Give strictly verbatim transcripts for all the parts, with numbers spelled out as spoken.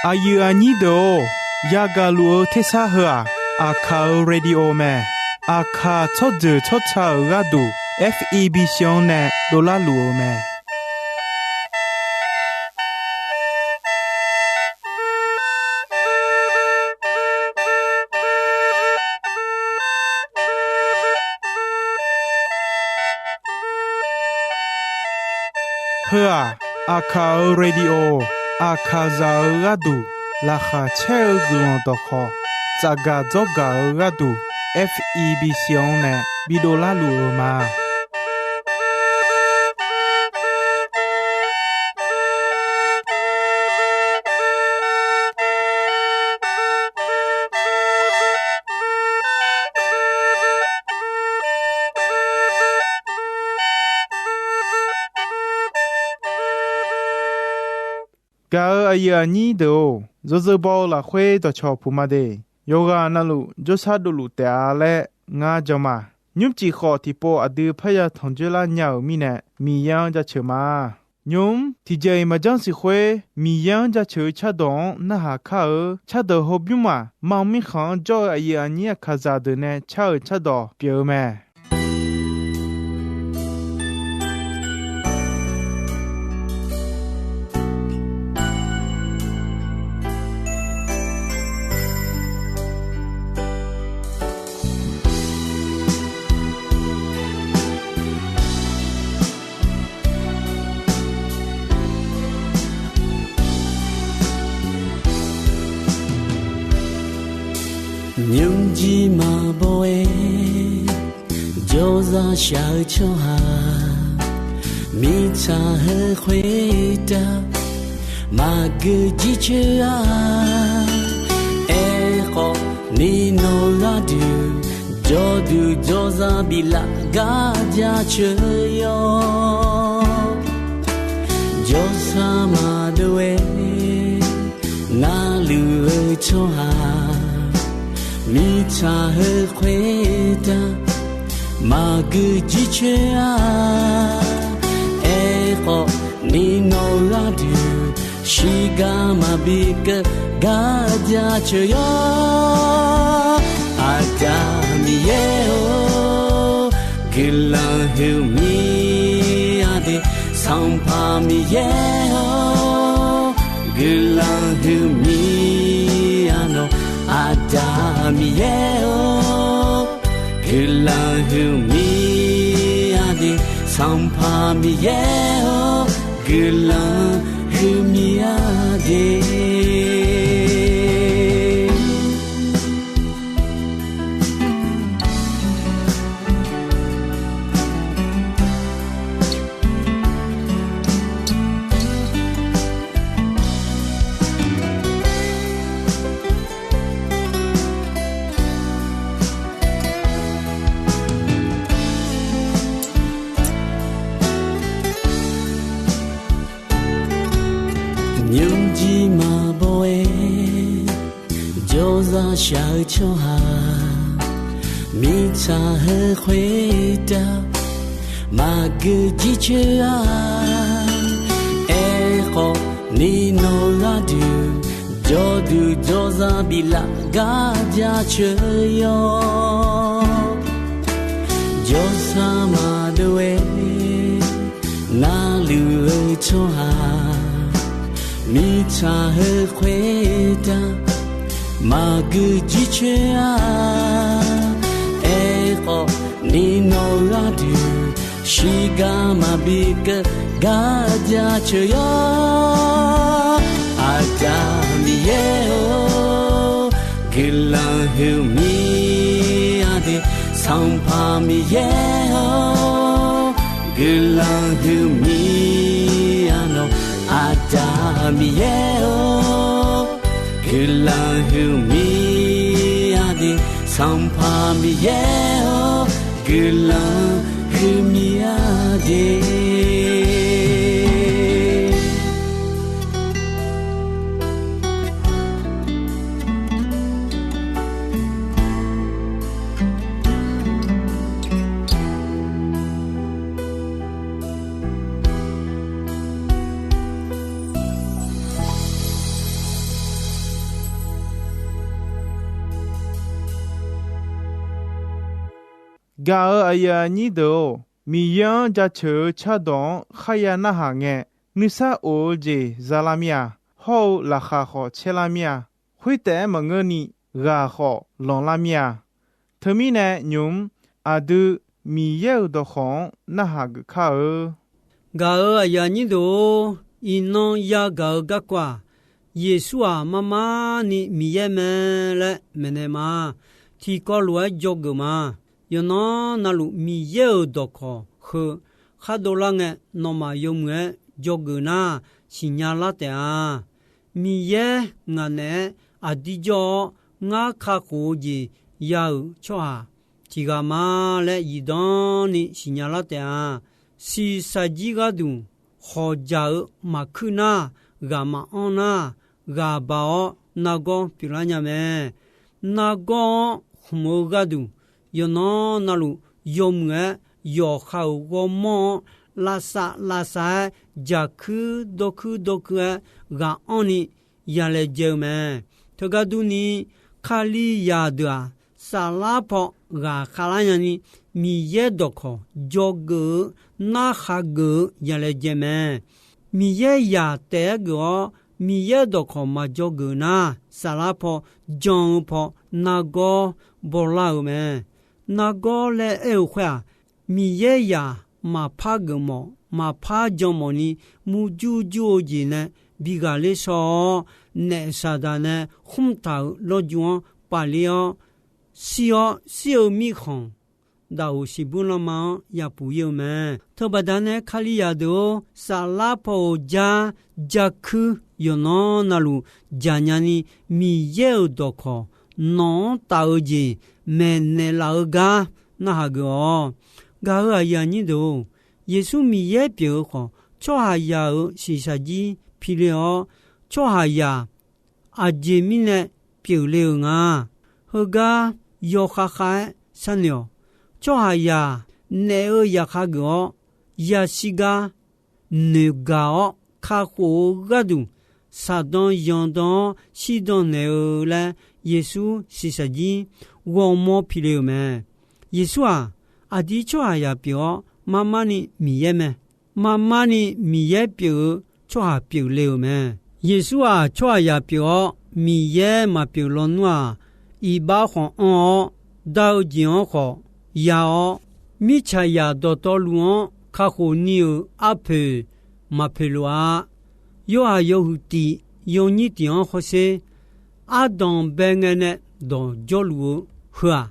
Aqyuif aqnyir deuq-or, yagaq luf-eu tersar heu-aq, Aqkaq-euq radio mae. Aqkaq tsawrjeuq tsawrca-euq gharduq F E B C-anr nae dovlar luf-eu mae. Heu-aq, Aqkaq-euq radio, Aqkaqzaq-euq gharduq laqkhaq caer-eu guiqlanq dawqkhawq, tsafgaq dzawrgaq-eu gharduq F E B C-anr nae bidovlar luf-eu ma. Gaq-euq aqyuif aqnyir deuq-or, yawzeu baw-eu lafkhoer dawqcawq puq ma de. Yawqghaq navluf jawrshar dovluf taef-a laer ngar jan ma. Nymrcif khawf tiqpov aqdui parya tanq dzoerlar nya-euq mirnae, Miqyaer-anr jaceuq ma. Nymq-mr tiqjeq-iq maqjanr siq khoer, Miqyaer-anr jaceuq-eu cardawq-anr narhaq kar-eu cardawq hawbymr-aq, mar mirkhanq-anr jawr-eu aqyuif aqnyir Aqkaqzaq deuq nae car-euq cardawq pyeuf-eu mae. Nymrjir maqbaw-aer jawrzaq shaq-eu tsawrhaq, mirtsaq heu khoertav maqgeu jircoer-a. Aerkhawf, ni nawq-eu gharduq jawrduq jawrzaq biflaf gar jaceuq yawr. Jawrsar maqdov-aer narluf-eu tsawrhaq, mirtsaq heu khoertav maqgeu jircoer-a. Aerkhawf, ni nawq-eu gharduq shiqgar maqbi keuv gar jaceuq yawr. Aqda Miqyaer-or, guiqlanq huiqmya de. Sanqpaq Miqyaer-or, guiqlanq huiqmya nawq. Aqda Miqyaer-or, guiqlanq huiqmya de. Sanqpaq Miqyaer-or, guiqlanq huiqmya de. Nymrjir maqbaw-aer jawrzaq shaq-eu tsawrhaq, mirtsaq heu khoertav maqgeu jircoer-a. Aerkhawf, ni nawq-eu gharduq jawrduq jawrzaq biflaf gar jaceuq yawr. Jawrsar maqdov-aer narluf-eu tsawrhaq, mirtsaq heu khoertav maqgeu jircoer-a. Aerkhawf, ni nawq-eu gharduq shiqgar maqbi keuv gar jaceuq yawr. Aqda Miqyaer-or, guiqlanq huiqmya de. Sanqpaq Miqyaer-or, guiqlanq huiqmya nawq. Aqda Miqyaer-or, guiqlanq huiqmya de. Sanqpaq Miqyaer-or, guiqlanq huiqmya de. Gaq-euq aqyuif aqnyir deuq-or, Miqyaer-anr jaceuq-eu cardawq-anr kharya narhaq ngae, nuisar of-eu jeq za lar mir-a. Hawr-eu laqkhaq khawf caer lar mir-a. Khoertaef-aer maqngeurni, ghaq khawf lanqlar mir-a. Teumirnae nymq-mr aqdui Miqyaer-euq dawqkawq-anr narhaq geuf kar-eu. Gaq-euq aqyuif aqnyir deuq-or, iqnan yagaq-eu garkawv-aq, Yeqsur-aq marmarni Miqyaer mae laer maeqnaeq ma. Tiqkawv lof-aer dzawgeuf ma. Yawqnan navluf Miqyaer-euq dawqkawq heu khar dovlar ngae, nawmaf yawmuiq-aer dzawgeuf nar, siqnya lar taef-a. Miqyaer ngaq naeq-aer aqdir jawr-awr, ngar kakhof-eu jeq ya-euq tsawrhaq tiq ghaq ma laer zifdan ni siqnya lar taef-a. Shiqshaq jir gharduq hawqjaq-eu maqkuir nar, ghaq maqanr nar, ghaq baq-awr nargawr pyeuflar nya mae. Nargawr-anr khmq-eu gharduq, yawqnan navluf yawmuiq-aer yawqha-euq ghawrmawr-anr lavsav lavsav-aer jaqkuir dawrkuir dawrkuir-aer ghaq anrni yalaejae-eu mae. Teugar durni, Kalizaq deuq-aq, saflar paw ghaqkhav lar nyani, Miqyaer dawqkawq dzawgeuf-eu, narhaq geuf-eu yalaejae mae. Miqyaer zaq taef-aer geuf-awr, Miqyaer dawqkawq maqdzawgeuf nar, saflar paw jan-eu paw nargawr bawlar-euq mae. Nargawr laer aer-eu khoer-aq, Miqyaer zaq maqpar geufmawf, maqpar janmawf ni, murjur jur-eu jeq nae bi ghaqler shaw-awr, naef Saqdaq nae khmr taq-euq lawrju-anr pafler-awr, shir-awr shir-eu mirkhanq, daqoq siqbur lanma-anr yapuq ir-eu mae. Teubaqda nae Kalizaq deuq-or, saflar paw-euq jar, jarkuir yawqnan navluf jaqnya ni, Miqyaer-euq dawqkawq nawq-anr taf-eu jeq maeqnaeq laf-eu gar narhaq geuf-awq. Gaq-euq aqyuif aqnyir deuq-or, Yeqsur Miqyaer pyeuf-eu khawf, tsawrhaqzaq-euq shiqshaq jir pi le-awr, tsawrhaqzaq aqjeq mirnae pyeufle-euq nga. Heugar yawkhav khav-aer sharnoeq-awq. Tsawrhaqzaq naef-eu zaqkhav geuf-awr, yashir gar noeqgaq-awr kakhof-eu gharduq, shaqdan zanqdan-awr shirdan naeq-eu laer Yeqsur shiqshaq jir ghawrmawr pi le-euq mae. Yeqsur-aq, aqdir tsawrhaqzaq pyeuf-awr, marmarni Miqyaer mae. Marmarni Miqyaer pyeuf-eu tsawrhaq pyeufle-euq mae. Yeqsur-aq, tsawrhaqzaq pyeuf-awr, Miqyaer maqpyeuf lawnmr-aq, iqbax khawf anr-awr, dar-eu jeq-anr khawf ya-awr, mirtsaqzaq dawqtawvluf-anr kakhof ni-euq arpoeq maqpoeq lof-a. Yorhaq yawhuiq tiq, yawnyir tiq-anr hawsher, ardanq bae ngae nae dawq jawrluf-eu heu-aq,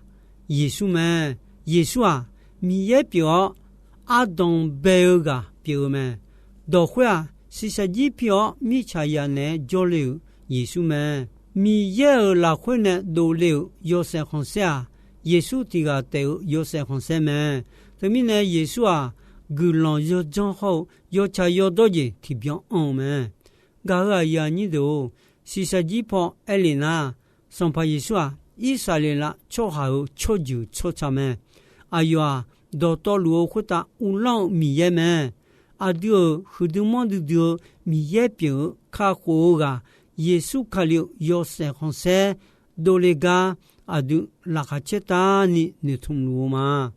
Yeqsur mae. Yeqsur-aq, Miqyaer pyeuf-awr, ardanq bae-eu ghaq pyeuf-eu mae. Dawq khoer-aq, shiqshaq jir pi-awr mirtsaqzaq naeq-aer jawrle-euq Yeqsur mae. Miqyaer-euq lafkhoer nae dovle-euq yawshaef khanqsaer-aq, Yeqsur tiq ghaq taef-eu yawshaef khanqsaer mae. Teumirnae Yeqsur-aq, guiqlanq yawdzanr hawr-eu yawtsaq yawdawr jeq tiqbyan anr-eu mae. Gaq-euq aqyuif aqnyir deuq-or, shiqshaq jir paw aer lef nar, Sanqpaq Yeqsur-aq, Irsaqleqlav tsawrhaq-euq tsawrjeuq tsawrca mae. Aqyawf-aq, dawqtawvluf-eu khoertav uvlanr-eu Miqyaer mae. Aqdui-euq huiqdui manrdui dui-eu Miqyaer pyeuf-eu kakhof-eu ghaq, Yeqsur Kali-euq yawshaef khanqsaer dovle gar, aqdui laqkhaq caertavni noeqtmq luf-eu ma.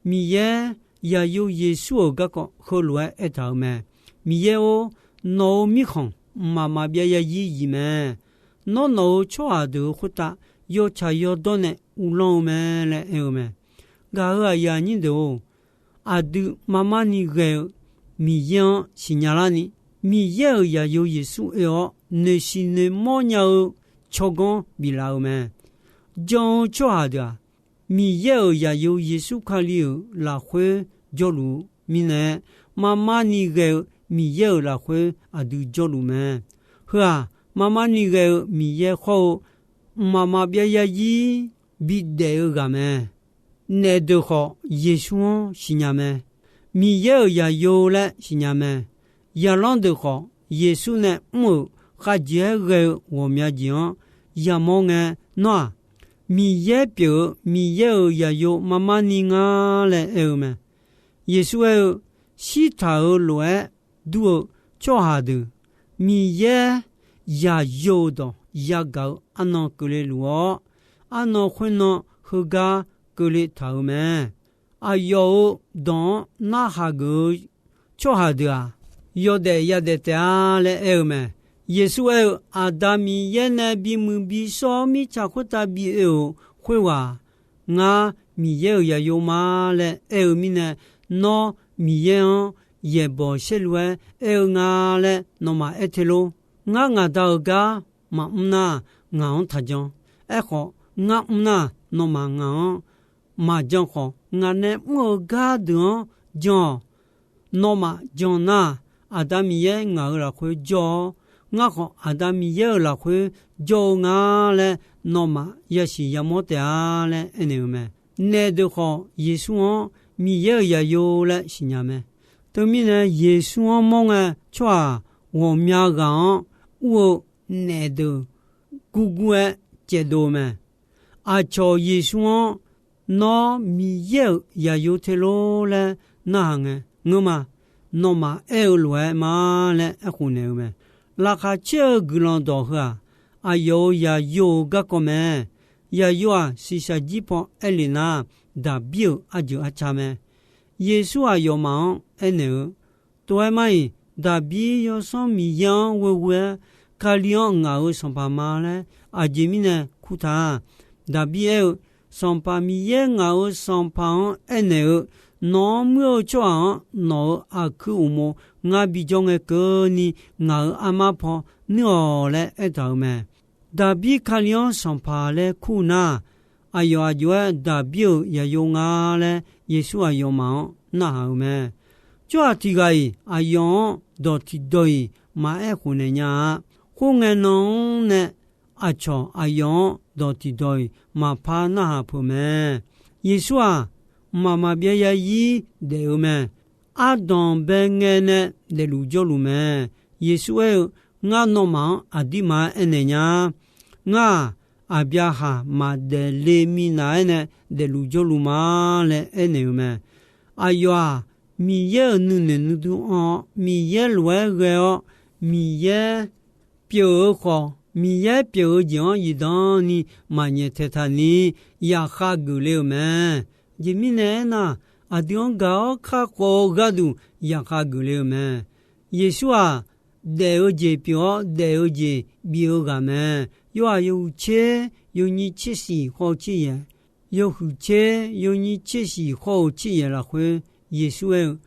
Miqyaer, Zaqyo Yeqsur-euq garkawv heulof-aer aertaq-euq mae. Miqyaer-or, nawq-euq mirkhanq mqmaq maqbyav yarzir zif mae. Nawr nawq-euq tsawrhaq deuq-euq khoertav yawtsaq yawdawr nae uvlanr-eu mae laer aer-eu mae. Gaq-euq aqyuif aqnyir deuq-or, aqdui marmarni ghae-eu Miqyaer-anr siqnya larni, Miqyaer-euq Zaqyo Yeqsur oe-awr noeqshiq noeqmawr nya-eu tsawrganr biflaf-eu mae. Jan-eu tsawrhaq deuq-aq, Miqyaer-euq Zaqyo Yeqsur Kali-euq lafkhoer jawrluf-eu mirnae, marmarni ghae-eu Miqyaer-euq lafkhoer aqdui jawrluf mae. Heu-aq, marmarni ghae-eu Miqyaer khawr-eu mqmaq maqbyav yarzir bidaef-eu ghaq mae. Naef deuq khawf, Yeqsur-anr siqnya mae. Miqyaer-euq Zaqyo laer siqnya mae. Zaqlanr deuq khawf, Yeqsur nae mr-euq khavjeq-aer ghae-eu ghawqmya jeq-anr yamawr ngae, nawr-aq, Miqyaer pyeuf-eu Miqyaer-euq Zaqyo marmarni ngar laer aer-eu mae. Yeqsur aer-eu, shirtaq-euq lof-aer dur-eu tsawrhaq deuq, Miqyaer Zaqyo-euq dawq yagaq-eu arnan keuvle luf-awr, arnan khoernan heugar keuvle taq-euq mae. aqyawf-euq dawq-anr narhaq geuf-eu tsawrhaq deuq-aq, yawdaef yadaef taef-a laer aer-eu mae. Yeqsur aer-eu, Aqda Miqyaer nae bimuiq bisawr-awr mirtsaq khoertav bi oe-euq khoerghaq, ngar Miqyaer-euq zaqyo ma laer aer-eu mirnae, nawr Miqyaer-anr yaeqbawq saerlu-aer aer-eu nga laer nawmaf aer te lor. Ngar ngaq Da-euq gar maqmr nar, ngaq-anr taqjan. Aerkhawf, ngar mr nar, nawmaf ngaq-anr maqjan khawf, ngaq nae mr-eu gardeuq-anr jan-awq. Nawmaf jan nar, Aqda Miqyaer ngaq-euq lafkhoer jawr-awr, ngar khawf Aqda Miqyaer-euq lafkhoer jawr-eu nga laer nawmaf yasiq yamawr taef-a laer aernaeq-eu mae. Naef deuq khawf, Yeqsur-anr Miqyaer-euq zaqyo laer siqnya mae. Teumirnae, Yeqsur-anr mawr ngae, tsawrhaq ghawqmya ghaq-anr ur-eu naef deuq gurgur-aer caevdov-eu mae. Aqcawq Yeqsur-anr, Nawr Miqyaer-euq zaqyo te lor laer narhaq ngae, ngeur ma. Nawmaf aer-eu lof-aer ma laer aerkhof naeq-eu mae. Laqkhaq caer-eu guiqlanq dawq heu-aq, aqyawf-euq zaqyo-euq garkawv mae. Zaqyo-aq, shiqshaq jir paw aerlef nar, Daqbir-euq arjeuq arca mae. Yeqsur aqyawfmaf-anr aernaeq-eu, Tov-aer mar-iq, Daqbir Yawsanr Miqyaer-anr ghoeghoe-aer, Kali-anr ngaq-euq Sanqpaq ma laer aqjeq mirnae kurtaq-a. Daqbir aer-eu, Sanqpaq Miqyaer ngaq-euq Sanqpaq-anr aernaeq-eu, Nawq-anr muir-eu tsawrhaq-anr nawq-euq aqkuir uqmov ngar bijawr ngae keuvni, ngaq-euq armar paw nuir-awq laer aertaq-euq mae. Daqbir Kali-anr Sanqpaq laer kur nar, aqyawf aqjox-aer Daqbir-euq zaqyo nga laer Yeqsur aqyawfmaf-anr narhaq-euq mae. Tsawrhaq tiq ghaq-iq aqyawf-anr dawq tiqdawq-iq maqaer khofnaeq nya-a. Khoerngae nan-anr nae aqcawq aqyawf-anr dawq tiqdawq-iq maqpar narhaq peuq mae. Yeqsur-aq, mqmaq maqbyav zarzir daef-eu mae. Ardanqbae ngae nae daefluf jawrluf mae. Yeqsur aer-eu, Ngar nawmaf-anr aqdirma-aer aernaeq nya. Ngar-aq, Aqbyaqhaq maqdaef le minav-aer nae daefluf jawrluf ma laer aernaeq-eu mae. Aqyawf-aq, Miqyaer-euq nuinoeq nuidur anr-awr, Miqyaer lof-aer ghae-awr, Miqyaer pyeuf-eu khawf, Miqyaer pyeuf-eu jeq-anr zifdan ni maqnyaef taeqtaq ni yaqkhav geufle-euq mae. Aqjeq mirnae aernar, aqdui-anr gaq-awr kakhof-eu gharduq yaqkhav geufle-eu mae. Yeqsur-aq, daef-eu jeq pyeuf-awr daef-eu jeq bif-eu ghaq mae. Yawhaiq yawhuiq tser yawnyir tser shiq khawr-eu tser yaeq, yawhuiq tser yawnyir tser shiq khawr-eu tser yaeq lafkhoer, Yeqsur aer-eu,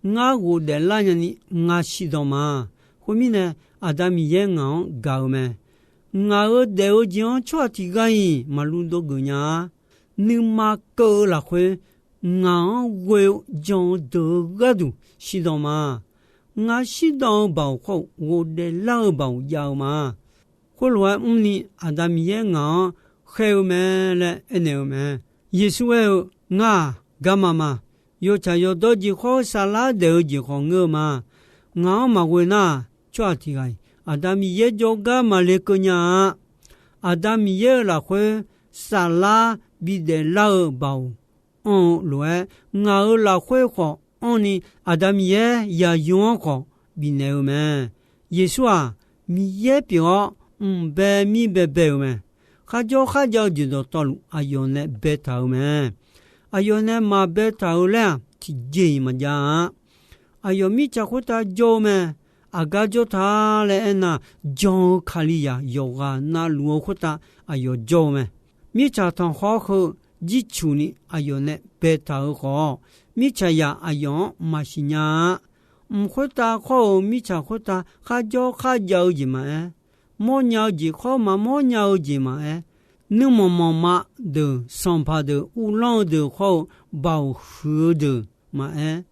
Ngar ghofdaef lar nyani ngar shirdan ma. Khoermirnae, Aqda Miqyaer ngaq-anr gaq-eu mae. Ngaq-euq daef-eu jeq-anr tsawrhaq tiq ghaq-iq maqlu dov geuf nya-a. Nuima keuv-eu lafkhoer, ngaq-anr ghoe-eu jan-eu deuq-eu gharduq shirdan ma. Ngar shirdan-eu baoq khawr-eu ghofdaef lar-eu baoq jav-eu ma. Khoerlof-aer mrni, Aqda Miqyaer ngaq-anr khaer-eu mae laer aernaeq-eu mae. Yeqsur aer-eu, Ngar-aq, garma ma. Yawtsaq yawdawr jeq khawr-eu saflar daef-eu jeq khawf ngeur-eu ma. Ngaq-anr maqghoe nar-aq, tsawrhaq tiq ghaq-iq Aqda Miqyaer jawrgar maqle keuv nya-a. Aqda Miqyaer-euq lafkhoer saflar bidaef lar-eu baoq anr-eu lof-aer, ngaq-euq lafkhoer khawf anrni, Aqda Miqyaer zaqyo-anr khawf bifnaeq-eu mae. Yeqsur-aq, Miqyaer pyeuf-awr, mq bae mir bae bae-euq mae. Kharjawr kharjav-eu jeq dawqtawvluf aqyawf nae baetaq-euq mae. Aqyawf nae maqbaetaq-euq laer-aq, tiqjeq-iq maqjav-a. Aqyawf mirtsaq khoertav jawr-eu mae. Aqgar jawr ta laer aernar, jan-eu Kalizaq yawqghaq navluf-eu khoertav aqyawf jawr-eu mae. Mirtsaq tanqkhawr heu jircuq ni aqyawf nae baetaq-euq khawf, mirtsaqzaq aqyawf-anr maqsiq nya-a. Mq khoertav khawr-eu mirtsaq khoertav kharjawr kharjav-eu jeq maqaer, mawrnya-eu jeq khawr maqmawr nya-eu jeq maqaer, nuirmanq manqma deuq, sanqpaq deuq, uvlanr-eu deuq khawr-eu baoq huiq-eu deuq maqaer,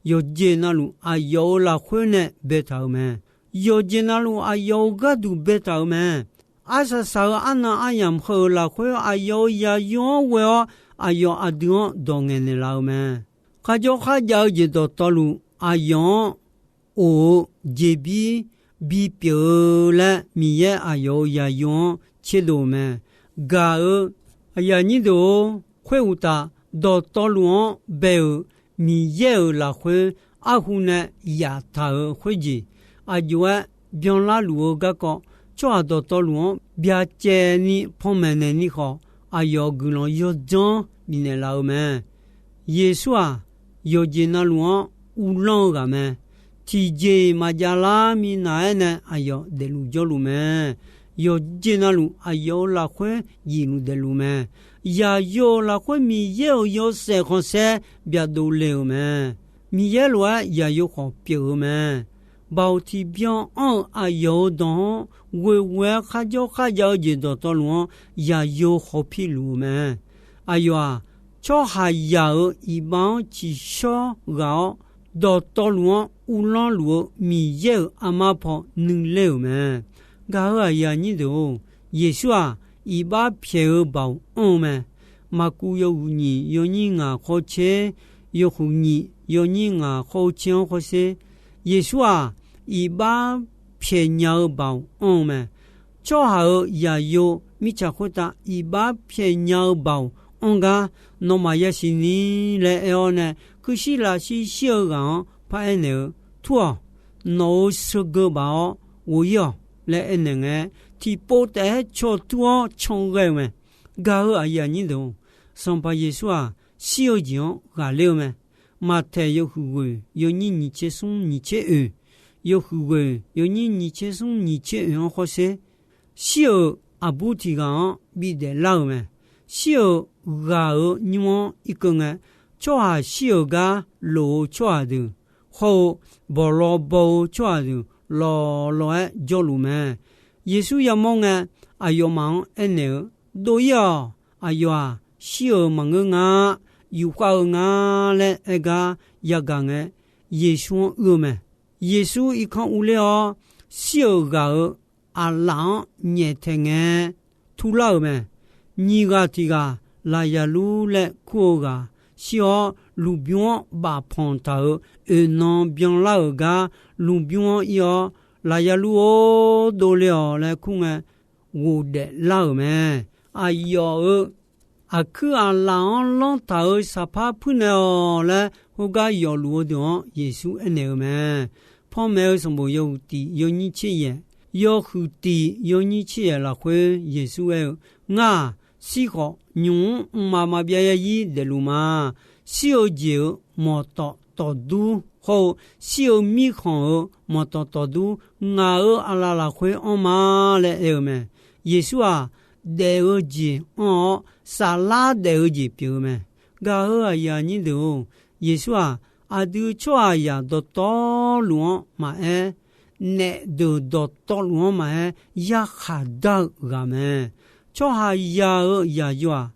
yawqjeq navluf aqyawf-euq lafkhoer nae baetaq-euq mae. Yawqjeq navluf aqyawf-euq gharduq baetaq-euq mae. Arsaq saq-eu arnan aryamq heu-euq lafkhoer aqyawf-euq zaqyo-anr ghoe-awr, aqyawf aqdui-anr dawq ngaeqnaeq laf-eu mae. Kharjawr kharjav-eu jeq dawqtawvluf aqyawf-anr of-eu jeqbir bipyeuf-eu laer Miqyaer aqyawf-euq zaqyo-anr tserdov-euq mae. Gaq-eu aqyuif aqnyir deuq-or, khoeruqtaf, dawqtawvluf-anr bae-euq Miqyaer-euq lafkhoer arhu nae yaftaq-euq khoerjeq aqjox-aer byanlar luf-eu garkawv, tsawrhaq dawqtawvluf-anr byacaevni panmaeq naeqni khawf, aqyawf guiqlanq yawdzanr bifnaeq laf-eu mae. Yeqsur-aq, yawqjeq navluf-anr uvlanr-eu ghaq mae. Tiqjeq-iq maqjav lar minav-aer nae aqyawf daefluf jawrluf mae. Yawqjeq navluf aqyawf-euq lafkhoer jifluf daefluf mae. Yaqyo-euq lafkhoer Miqyaer-euq yawshaef khanqsaer byaqdov le-euq mae. Miqyaer lof-aer yaqyo khawf pyeuf-eu mae. Baoq tiqbyan anr-eu aqyawf-euq dawq-anr ghoeghoe-aer kharjawr kharjav-eu jeq dawqtawvluf-anr yaqyo khawf piluf-eu mae. Aqyawf-aq, tsawrhaqzaq-euq iqbax-anr tsiqshawr ghaq-awr, dawqtawvluf-anr uvlanr luf-eu Miqyaer-euq armar paw nuiler-euq mae. Gaq-euq aqyuif aqnyir deuq-or, Yeqsur-aq, iqbax pyaeq-eu baoq anr-eu mae. Maqkuv yawhuiq nyiq yawnyir ngaq khawr tser, yawhuiq nyiq yawnyir ngaq khawr-eu tser-anr khawrsher, Yeqsur-aq, iqbax pyaeq nya-eu baoq anr-eu mae. Tsawrhaq-euq yaqyo mirtsaq khoertav iqbax pyaeq nya-eu baoq anr gar nawmaf yasiq ni laer aer-awr nae, kuirshir lafshir shir-eu ghaq-anr paraer naeq-eu, Tur-awq. Nawq-euq sheugeu baf-awr ghof-ir-awq laer aernaeq ngae, tiqpov taef-aer caw tur-awr can ghae-eu mae. Gaq-euq aqyuif aqnyir deuq-or, Sanqpaq Yeqsur-aq, shir-eu jeq-anr ghaqler-eu mae. Maqtaeq yawhuiq ghoeq yawnyir nyiq tser smr nyiq tser oeq, yawhuiq ghoeq yawnyir nyiq tser smr nyiq tser oeq-anr khawrsher, shir-euq aqbur tiq ghaq-anr bidaef lar-euq mae. Shir-euq ghaq-euq nymr-anr irkeuv ngae, tsawrhaq shir-euq gar lof-eu tsawrhaq deuq, hawr-eu bawqlaw baw-eu tsawrhaq deuq lawqlawq-aer jawrluf mae. Yeqsur yamawr ngae, aqyawfmaf-anr aernaeq-eu, Dov-ir-awq. Aqyawf-aq, shir-euq maqngeur nga, yufkhav-eu nga laer aer gar yagaq ngae, Yeqsur-anr uir-eu mae. Yeqsur irkanr urler-awr, shir-euq ghaq-euq aqlaf-anr nyaeftaeq ngae, turlar-euq mae. Nyiq ghaq tiq ghaq Laqzaqlur laer kur-eu ghaq shir-awr, lmqbymr-anr bafpanq taq-euq oeqnan byanlar-euq gar lmqbymr-anr ir-awr, Laqzaqlur-or, dovle-awq laer kur ngae, ghofdaef lar-euq mae. Aqyawf-euq aqkuir aqlaf-anr lanr taq-euq saqpar puirnaeq-awq laer, khoergar yawfluf-eu deuq-anr Yeqsur aernaeq-eu mae. Panmaeq-eu sanqbof yawhuiq tiq yawnyir tser yaef, yawhuiq tiq yawnyir tser yaef lafkhoer Yeqsur aer-eu, Ngar-aq, shir khawf nymq-mr mqmaq maqbyav yarzir daefluf ma. Shir-eu jeq-euq mawqtawf tawfdur hawr-eu, shir-eu mirkhanq-euq mawqtawf tawfdur ngaq-euq aqlaf lafkhoer anr ma laer aer-eu mae. Yeqsur-aq, daef-eu jeq anr-awr, saflar daef-eu jeq pyeuf-eu mae. Gaq-euq aqyuif aqnyir deuq-or, Yeqsur-aq, aqdui tsawrhaqzaq dawqtawvluf-anr maqaer, naef deuq dawqtawvluf-anr maqaer, yarkhaq dar-eu ghaq mae. Tsawrhaqzaq-euq yaqyo-aq,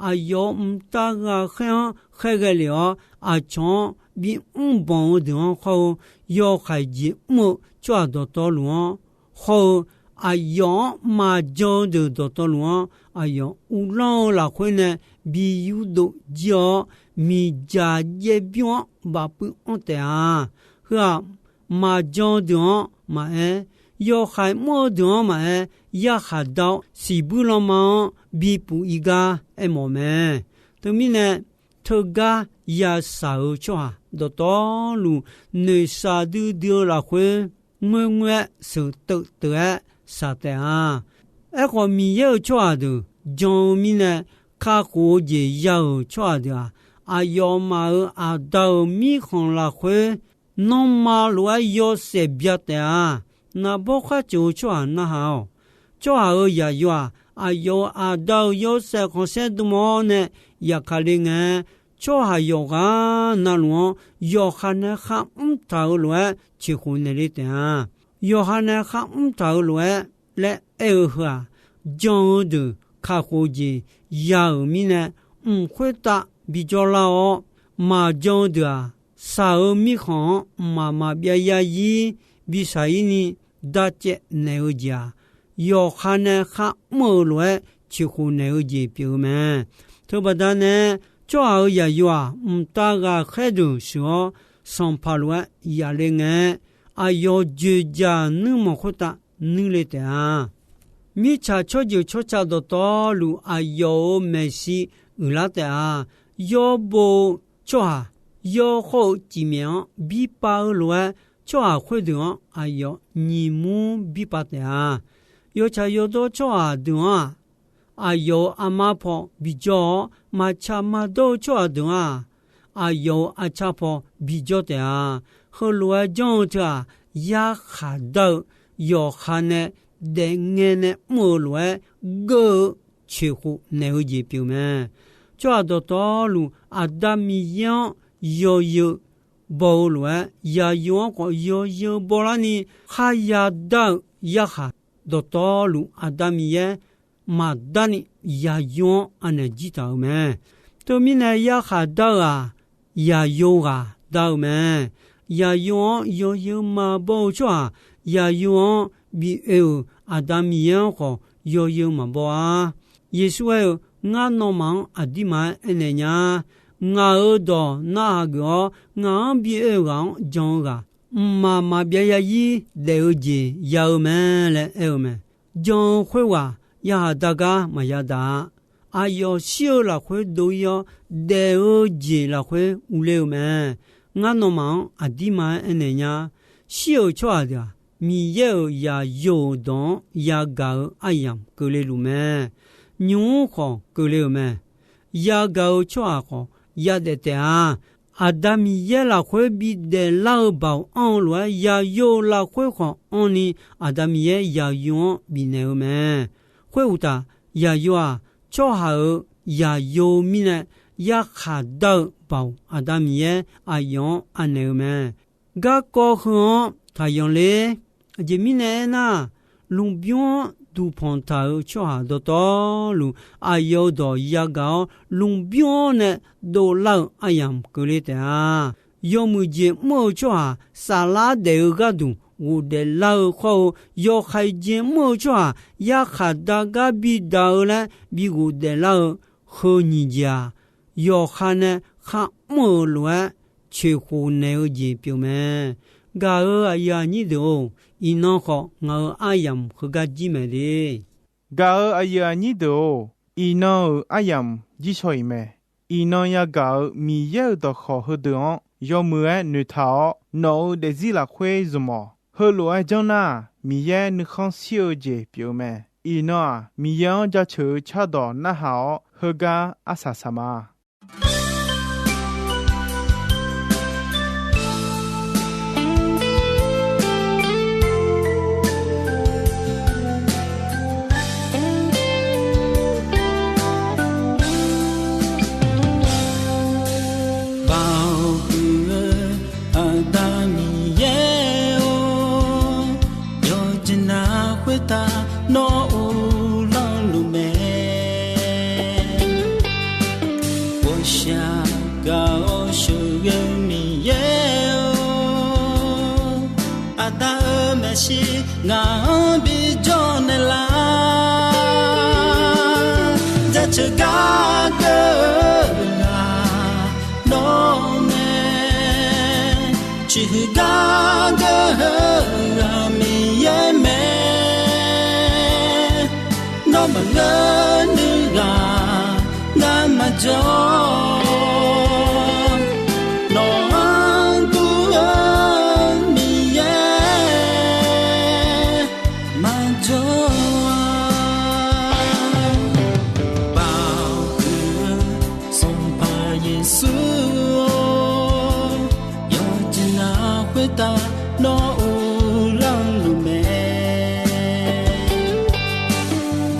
aqyawf-euq mqtav ghaqkhaer-anr khaerghae lef-awr, aqcawq-anr bimr banq-eu deuq-anr khawr-eu, yawkhaeq jeq mr-eu tsawrhaq dawqtawvluf-anr khawr-eu, aqyawf-anr maqjan-eu deuq dawqtawvluf-anr aqyawf uvlanr-eu lafkhoer nae bi yurdov jir-awr, miqdzaq jaev bymr-anr bafpuiv anr taef-a. Heu-aq, maqjan-eu deuq-anr maqaer, yawkhaeq mr-eu deuq-anr maqaer, yarkhaq dar-awr siqbuir lanma-anr bipuf ir gar aermawf mae. Teumirnae, teugar yashaq-eu tsawrhaq dawqtawvluf, noeqshaq duidui-eu lafkhoer ngoerngoer-aer sheuq teuvteuv-aer shaq taef-a. Aerkhawf, Miqyaer-euq tsawrhaq deuq jan-eu mirnae, kakhof-eu jeq ya-euq tsawrhaq deuq-aq, aqyawfmaf-euq Aqda-euq mirkhanq lafkhoer nanrma lof-aer yawshaef bya taef-a. Naqbawr khar ceuq-eu tsawrhaq narhaq-awq. Tsawrhaq-euq yaqyo-aq, aqyawf-euq Aqda-euq yawshaef khanqsaer dm-awr nae yafkale ngae, tsawrhaq yawqghaq navluf-anr yawqha nae kharmr taq-euq lof-aer ceqkhof naeqle taef-a. Yawqha nae kharmr taq-euq lof-aer laer aer-eu heu-aq, jan-eu deuq kakhof jeq ya-euq mirnae, mq khoertav bijawr lar-awr, maqjan-eu deuq-aq, shaq-eu mirkhanq-anr mqmaq maqbyav yarzir bishaq-ir ni darcaev naeq-eu jeq-aq, yawqha nae kharmr-eu lof-aer ceqkhof naeq-eu jeq pyeuf-eu mae. Teubaqda nae, tsawrhaq-euq yaqyo-aq, mqtav ghaqkhaer deuq sheuq-awr, sanqpaq lof-aer yafle ngae, aqyawf joeqjaq nuirmanq khoertav nuirle taef-a. Mirtsaq tsawrjeuq tsawrca dawqtawvluf aqyawf-euq maeqshi uiqlar taef-a. Yawbo-eu tsawrhaq, yawkhawr-eu cifmyaef-anr birpav-eu lof-aer, tsawrhaq khoerdeuq-anr aqyawf nyiq mur birpav taef-a. Yawtsaq yawdawr tsawrhaq deuq-anr-aq, aqyawf-euq armar paw bijawr-awr, maqtsaq maqdawr-eu tsawrhaq deuq-anr-aq, aqyawf-euq arcar paw bijawr taef-a. Heulof-aer janr-eu teu-aq, yarkhaq dar-eu yawqha nae daefngae nae mr-eu lof-aer geur-eu coeqkhof naeq-eu jeq pyeuf mae. Tsawrhaq dawqtawvluf Aqda Miqyaer-anr yawzeu baw-eu lof-aer, yaqyo-anr khawf yawzeu bawlarni kharya dar-eu yarkhaq dawqtawvluf Aqda Miqyaer maqdarni yaqyo-anr anaeq jir taq-euq mae. Teumirnae yarkhaq dar-eu-aq, yaqyo ghaq dar-eu mae. Yaqyo-anr yawzeu maqbaw-eu tsawrhaq, yaqyo-anr bi oe-euq Aqda Miqyaer-anr khawf yawzeu maqbaw-a. Yeqsur aer-eu, Ngar nawmaf-anr aqdirma-aer aernaeq nya. Ngaq-euq dawq narhaq geuf-awr, ngaq-anr bi oe-eu ghaq-anr jan-eu ghaq, mqmaq maqbyav zarzir daef-eu jeq ya-eu mae laer aer-eu mae. Jan-eu khoerghaq yarkhaq dar gar maqya daq-a. Aqyawf shir-eu lafkhoer dov-ir-awr, daef-eu jeq lafkhoer uvler-eu mae. Ngar nawmaf-anr aqdirma-aer aernaeq nya. Shir-euq tsawrhaq deuq-aq, Miqyaer-euq yaqyo-euq dawq-anr yagaq-eu aryamq keuvle luf mae. Nymq-mr khawf keuvle-euq mae. Yagaq-eu tsawrhaq khawf yadaef taef-a. Aqda Miqyaer lafkhoer bidaef lar-eu baoq anr-eu lof-aer, yaqyo lafkhoer khawf anrni Aqda Miqyaer yaqyo-anr bifnaeq-eu mae. Khoeruqtaf, yaqyo-aq, tsawrhaq-euq yaqyo mirnae yarkhaq dar-eu baoq Aqda Miqyaer aqyawf-anr anaeq-eu mae. Garkawv heu-anr taqyanq ler. Aqjeq mirnae aernar, lmqbymr-anr duqpanq taq-euq tsawrhaq dawqtawvluf, aqyawf-euq dawq yagaq-awr, lmqbymr-anr nae dovlar-eu aryamq keuvle taef-a. Yawmuiq jeq mr-eu tsawrhaq saflar daef-eu gharduq ghofdaef lar-eu khawr-eu, yawqha jeq mr-eu tsawrhaq yarkhaq dar gar bidaq-eu laer bi ghofdaef lar-eu heu nyiq jeq-aq, yawqha nae kharmr-euq lof-aer coeqkhof naeq-eu jeq pyeuf mae. Gaq-euq aqyuif aqnyir deuq-or, iqnan khawf ngaq-euq aryamq heugar jir mae de. Gaq-euq aqyuif aqnyir deuq-or, iqnan-euq aryamq jir shaw-iq mae. Iqnan yagaq-euq Miqyaer-euq dawqkawq heudeuq-anr yawmuiq-aer noeqtaq-awr, nawq-euq daefzir lafkhoer zmq-awq. Heulof-aer janr nar-aq, Miqyaer nuikhanr shir-eu jeq pyeuf-eu mae. Iqnan-aq, Miqyaer-anr jaceuq-eu cardawq narhaq-awr, heugar arsaq saq ma. Baoq huiq-eu Aqda Miqyaer-or, yawqjeq navluf khoertav nawr uvlanr luf mae. Ghawqshaq gaq-awr sheuqghae-eu Miqyaer-or, Aqda-euq maeqshi ngaq-anr bijawr naeqlar. Jaceuq gar geur-eu ghaq nawr mae. Ciqhuiq gar geur-eu ghaq Miqyaer mae. Nawr maqngeur nuiv ghaq ngar maqjawr. Nawq-anr dur-eu Miqyaer maqjawr-a. Baoq huiq-eu Sanqpaq Yeqsur-or, yawqjeq navluf khoertav nawr uvlanr luf mae.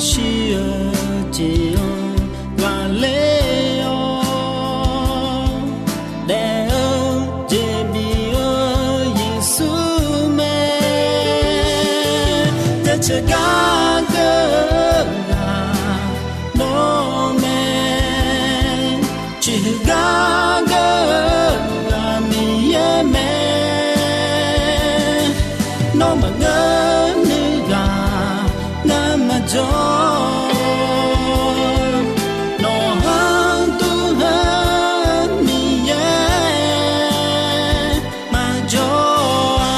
Shir-eu jeq-anr ghaqler-awr, daef-eu jeq bif-eu Yeqsur mae. Jaceuq gar geur-eu ghaq nawr mae. Ciqhuiq gar geur-eu ghaq Miqyaer mae. Nawr maqngeur nuiv ghaq ngar maqjawr. Nawq-anr dur-eu Miqyaer maqjawr-a.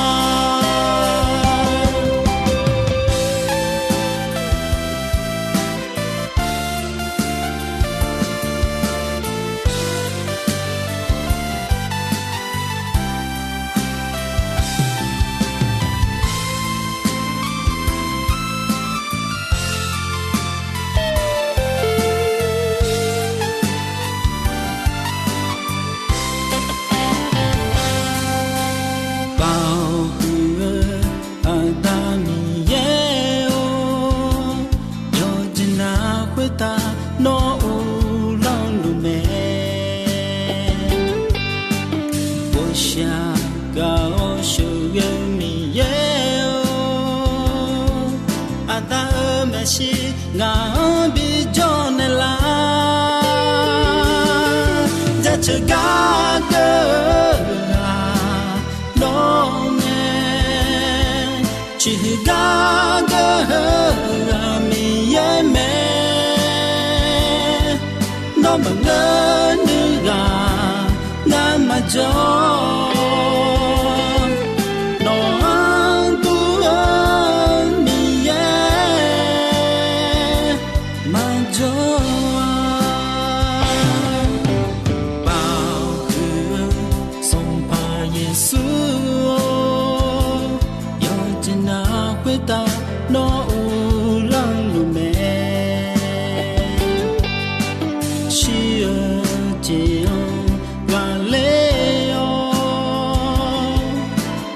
Yagaq-awr sheuqghae Miqyaer-or, Aqda-euq maeqshi ngaq-anr bijawr naeqlar. Jaceuq gar geur-aq nawr mae, ciqhuiq gar geur-aq Miqyaer mae. Nawr maqngeur nuighaq ngar maqjawr. Nawq-anr dur-eu Miqyaer maqjawr-a. Baoq huiq-eu Sanqpaq Yeqsur-or, yawqjeq nav khoertav nawr uvlanr luf mae. Shir-eu jeq-anr ghaqler-awr,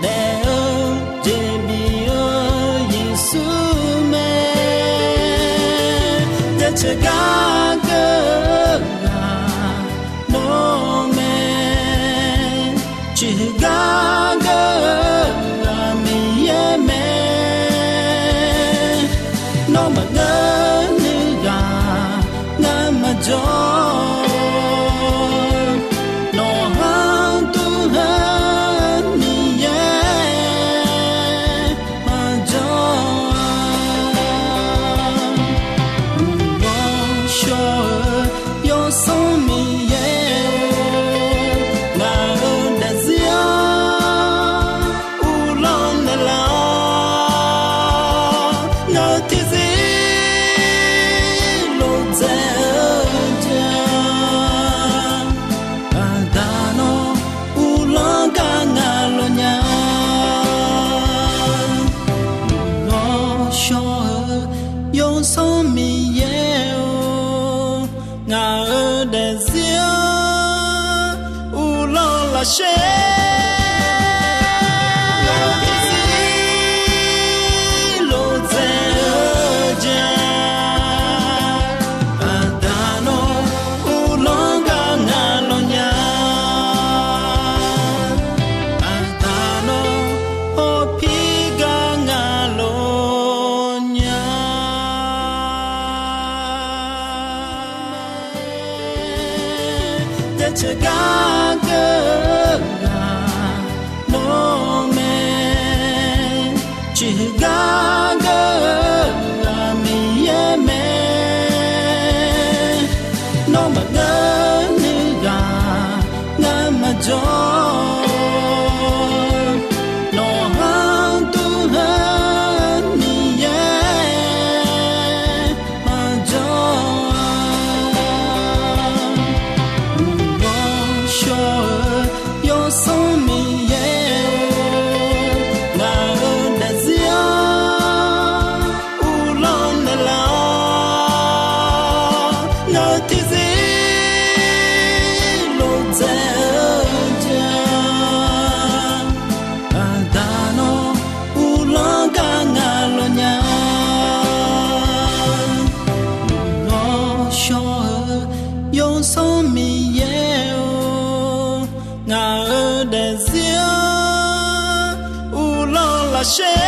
daef-eu jeq bif-eu Yeqsur mae. Jaceuq gar geur-aq nawr mae, ciqhuiq gar geur-aq Miqyaer mae. Nawr maqngeur nuighaq ngar maqjawr. Nawq-anr dur-eu Miqyaer maqjawr-a. Uqghawr shawr-eu Yawsanr Miqyaer-or, ngaq-euq daefzir-anr uvlanr naeqlar. Ngaq-euq tiqzir lof dzaeq-eu jeq-aq, Aqda nawr uvlanr gar ngaq lawq nya. Uqghawr shawr-eu Yawsanr Miqyaer-or, ngaq-euq daefzir-anr uvlanr lafsher. Ngaq-euq tiqzir lof dzaeq-eu jeq-aq, Aqda nawr uvlanr gar ngaq lawq nya. Aqda nawr hawpir gar ngaq lawq nya. Jaceuq gar geur-aq nawr mae, ciqhuiq gar geur-aq Miqyaer mae. Nawr maqngeur nuighaq ngar maqjawr. Nawq-anr dur-eu Miqyaer maqjawr-a. Uqghawr shawr-eu Yawsanr Miqyaer-or, ngaq-euq daefzir-anr uvlanr naeqlar-awr, ngaq-euq tiqzir lof dzaeq-eu jeq-aq, Aqda nawr uvlanr gar ngaq lawq nya. Uqghawr shawr-eu Yawsanr Miqyaer-or, ngaq-euq daefzir-anr uvlanr lafsher.